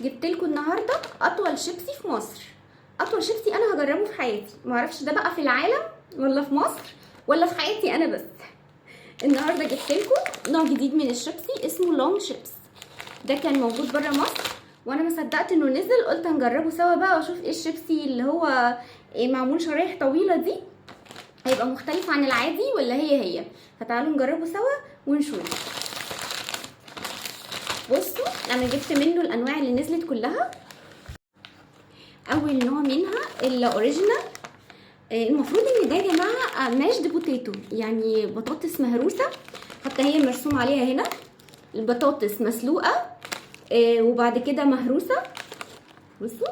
جبت لكم النهارده اطول شيبسي في مصر، اطول شيبسي انا هجربه في حياتي. معرفش ده بقى في العالم ولا في مصر ولا في حياتي انا بس. النهارده جبت لكم نوع جديد من الشيبسي اسمه long chips. ده كان موجود بره مصر وانا ما صدقت انه نزل، قلت هنجربه سوا بقى واشوف ايه الشيبسي اللي هو إيه معمول شرايح طويلة دي، هيبقى مختلف عن العادي ولا هي هي. فتعالوا نجربه سوا ونشوف. بصوا انا جبت منه الانواع اللي نزلت كلها. اول نوع منها ال original، المفروض ان ده يا جماعة mashed potato، يعني بطاطس مهروسه، حتى هي مرسوم عليها هنا البطاطس مسلوقة وبعد كده مهروسه. بصوا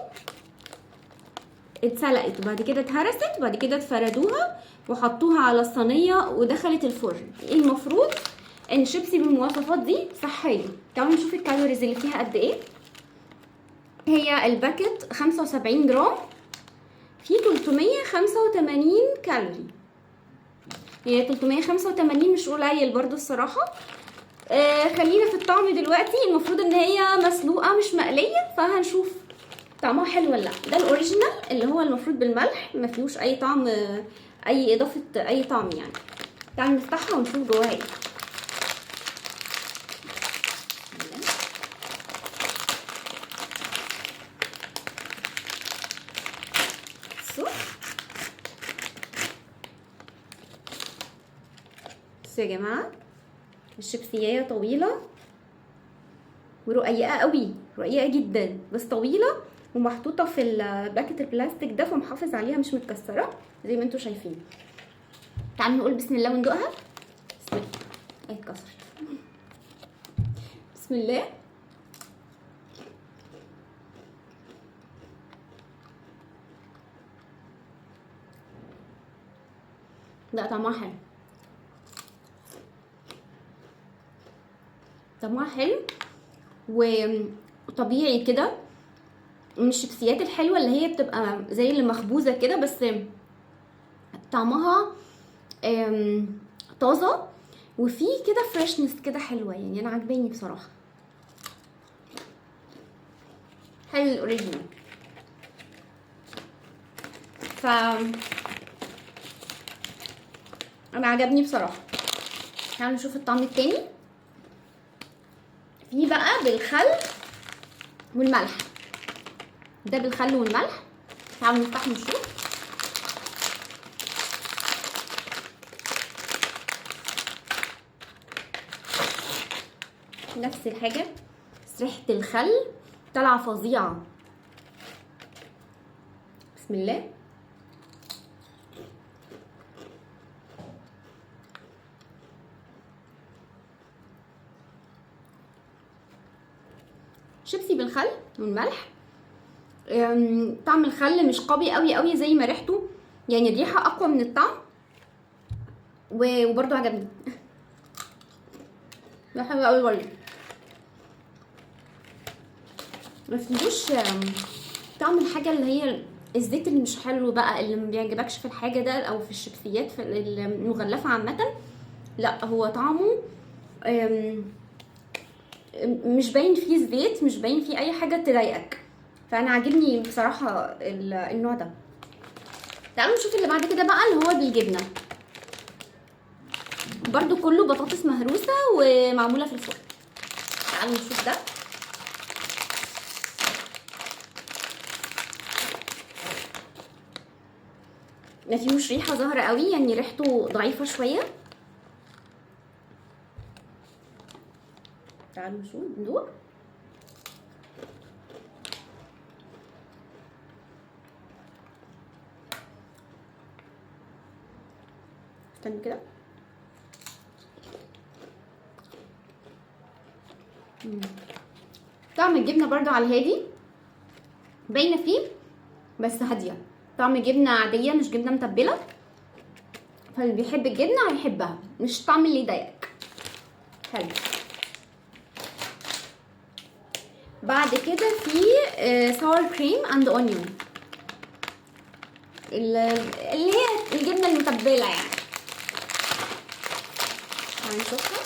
اتسلقت وبعد كده اتهرست وبعد كده اتفردوها وحطوها على الصينية ودخلت الفرن. المفروض ان شيبسي بالمواصفات دي صحية. تعالوا نشوف ال calories اللي فيها قد ايه. هي ال packet 75 جرام، في 385 كالوري. هي 385 مش قليل برضو الصراحة. خلينا في الطعم دلوقتي. المفروض ان هي مسلوقة مش مقلية، فهنشوف طعمها حلو ولا لا. ده ال original اللي هو المفروض بالملح، ما فيهوش اي طعم، اي اضافه، اي طعم يعني. تعالوا نفتحها ونشوف جواها ايه. بصوا يا جماعة، الشيبسية طويلة ورقيقه قوي، رقيقه جدا بس طويلة، ومحطوطه في ال packet البلاستيك ده، فمحافظ عليها مش متكسره زي ما انتم شايفين. تعالوا نقول بسم الله وندوقها. بسم الله. اتكسرت. بسم الله. لا طعمها حلو، طعمها حلو وطبيعي كده، من الشيبسيات الحلوة اللي هي بتبقى زي اللي مخبوزه كده، بس طعمها طازة وفي كده freshness كده حلوة يعني. انا عجباني بصراحة. حلو ال original. ف انا عجبني بصراحة. تعالوا نشوف الطعم التاني. في بقى بالخل والملح، ده بالخل والملح. تعالوا نفتح ونشوف. نفس الحاجة، بس ريحه الخل طالعه فظيعة. بسم الله. شيبسي بالخل والملح. طعم الخل مش قوي قوي قوي زي ما ريحته، يعني الريحة اقوى من الطعم، وبرده عجبني. ده حلو قوي برده، ما فيهوش طعم الحاجة اللي هي الزيت اللي مش حلو بقى، اللي ما بيعجبكش في الحاجة ده او في الشيبسيات في المغلفه عامة. لا هو طعمه مش باين فيه الزيت، مش باين فيه اي حاجة تضايقك. فانا عاجبني بصراحة النوع ده. تعالوا نشوف اللي بعد كده بقى، اللي هو بالجبنه، برده كله بطاطس مهروسه ومعموله في الفرن. تعالوا نشوف ده. ما فيهوش ريحه ظاهره قوي، يعني ريحته ضعيفة شوية. تعالوا نشوف ندوق. استنى كده. طعم الجبنة برضو على الهادي، باينة فيه بس هادية. طعم جبنه عادية مش جبنه متبله، فاللي بيحب الجبنة هيحبها، مش الطعم اللي يضايقك. حلو. بعد كده في sour cream and onion، اللي هي الجبنة المتبله يعني. هنشوفها.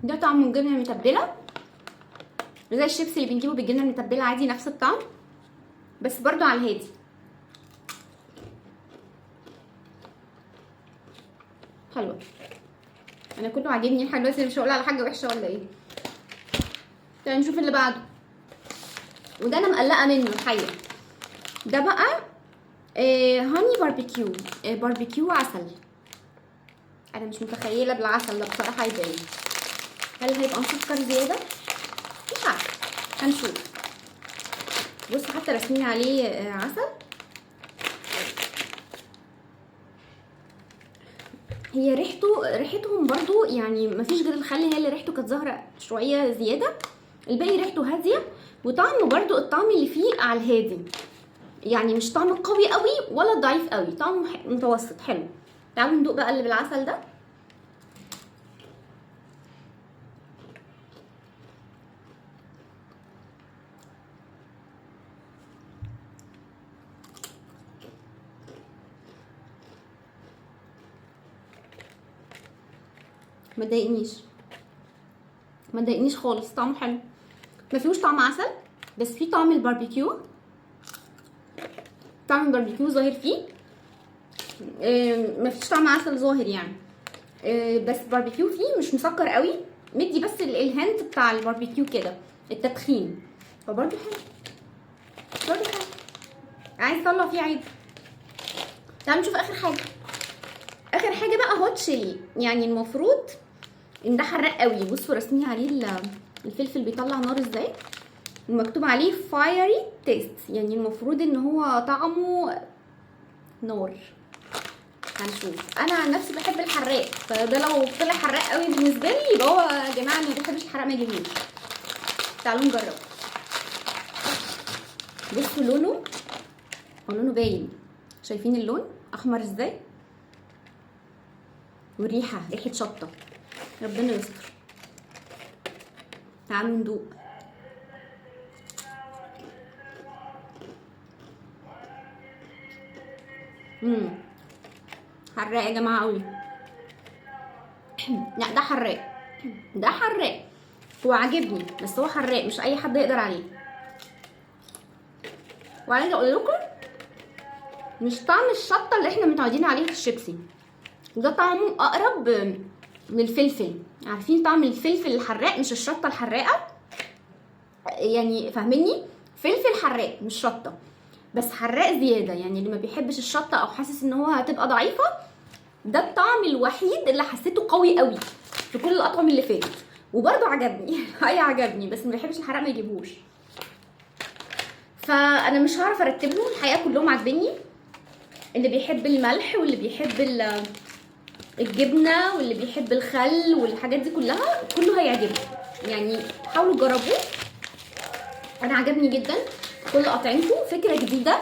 ده طعمه الجبنة المتبله، زي الشيبسي اللي بنجيبه بالجبنه المتبله عادي، نفس الطعم بس برضو على الهادي. حلوة. انا كله عاجبني لحد دلوقتي، مش هقول على حاجة وحشة ولا ايه. تعالوا نشوف اللي بعده، وده انا مقلقة منه الحقيقة. ده بقى honey barbecue، باربيكيو عسل. انا مش متخيله بالعسل ده بصراحة هيبقى ايه، هل هيبقى مسكر زيادة؟ مش عارفه، هنشوف. بصوا حتى رسمين عليه عسل. هي ريحتهم برضو يعني مفيش غير الخل هي اللي ريحته كانت ظاهره شوية زيادة، الباقي ريحته هادية، وطعمه برضو الطعم اللي فيه على الهادي، يعني مش طعم قوي قوي ولا ضعيف قوي، طعمه متوسط حلو. تعالوا ندوق بقى اللي بالعسل ده. ما ضايقنيش، ما ضايقنيش خالص، طعمه حلو، ما فيهوش طعم عسل بس فيه طعم الباربيكيو، طعم الباربيكيو ظاهر فيه، ما فيش طعم عسل ظاهر يعني، بس باربيكيو فيه مش مسكر قوي، مدي بس ال hint بتاع الباربيكيو كده، التدخين، فبرضه حلو، برضه حلو، عايز اطلع فيه عيب. تعالوا نشوف اخر حاجة. اخر حاجة بقى hot chili، يعني المفروض ان ده حراق قوي. بصوا رسمين عليه الفلفل بيطلع نار ازاي، ومكتوب عليه fiery taste، يعني المفروض ان هو طعمه نار. هنشوف. انا عن نفسي بحب الحراق، فده لو طلع حراق قوي بالنسبة لي يبقى هو يا جماعة اللي ما بيحبش الحراق ما يجيبوش. تعالوا نجرب. بصوا لونه، هو لونه باين، شايفين اللون احمر ازاي، والريحه ريحه شطه، ربنا يستر. تعالوا ندوق. حراق يا جماعة قوي. لا ده حراق، ده حراق، هو عاجبني بس هو حراق، مش اي حد يقدر عليه. وعايزه اقول لكم مش طعم الشطه اللي احنا متعودين عليه في الشيبسي، ده طعمه اقرب للفلفل، عارفين طعم الفلفل الحراق مش الشطه الحراقه، يعني فاهميني؟ فلفل حراق مش شطه، بس حراق زيادة، يعني اللي ما بيحبش الشطه او حاسس ان هو هتبقى ضعيفة، ده الطعم الوحيد اللي حسيته قوي قوي في كل الاطعمة اللي فاتت، وبرده عجبني. اي عجبني، بس ما بيحبش الحراق ما يجيبهوش. فانا مش هعرف ارتبهم الحقيقة، كلهم عاجبني، اللي بيحب الملح واللي بيحب الجبنة واللي بيحب الخل والحاجات دي كلها، كله هيعجبه، يعني حاولوا تجربوه. انا عجبني جدا كل اطعمته، فكرة جديدة،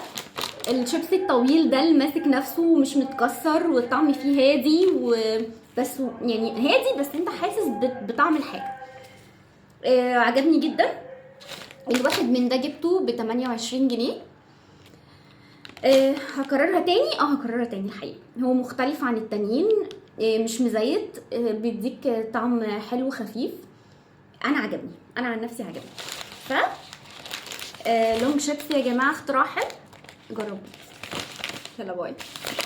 الشيبسي الطويل ده اللي ماسك نفسه ومش متكسر، والطعم فيه هادي وبس، يعني هادي بس انت حاسس بطعم الحاجة. عجبني جدا. الواحد من ده جبته ب 28 جنيه. هكررها تاني، هكررها تاني الحقيقة، هو مختلف عن التانيين، مش مزيت، بيديك طعم حلو خفيف. انا عجبني، انا عن نفسي عجبني. ف long شيبسي يا جماعة اختراع حلو، جربوه. يلا bye.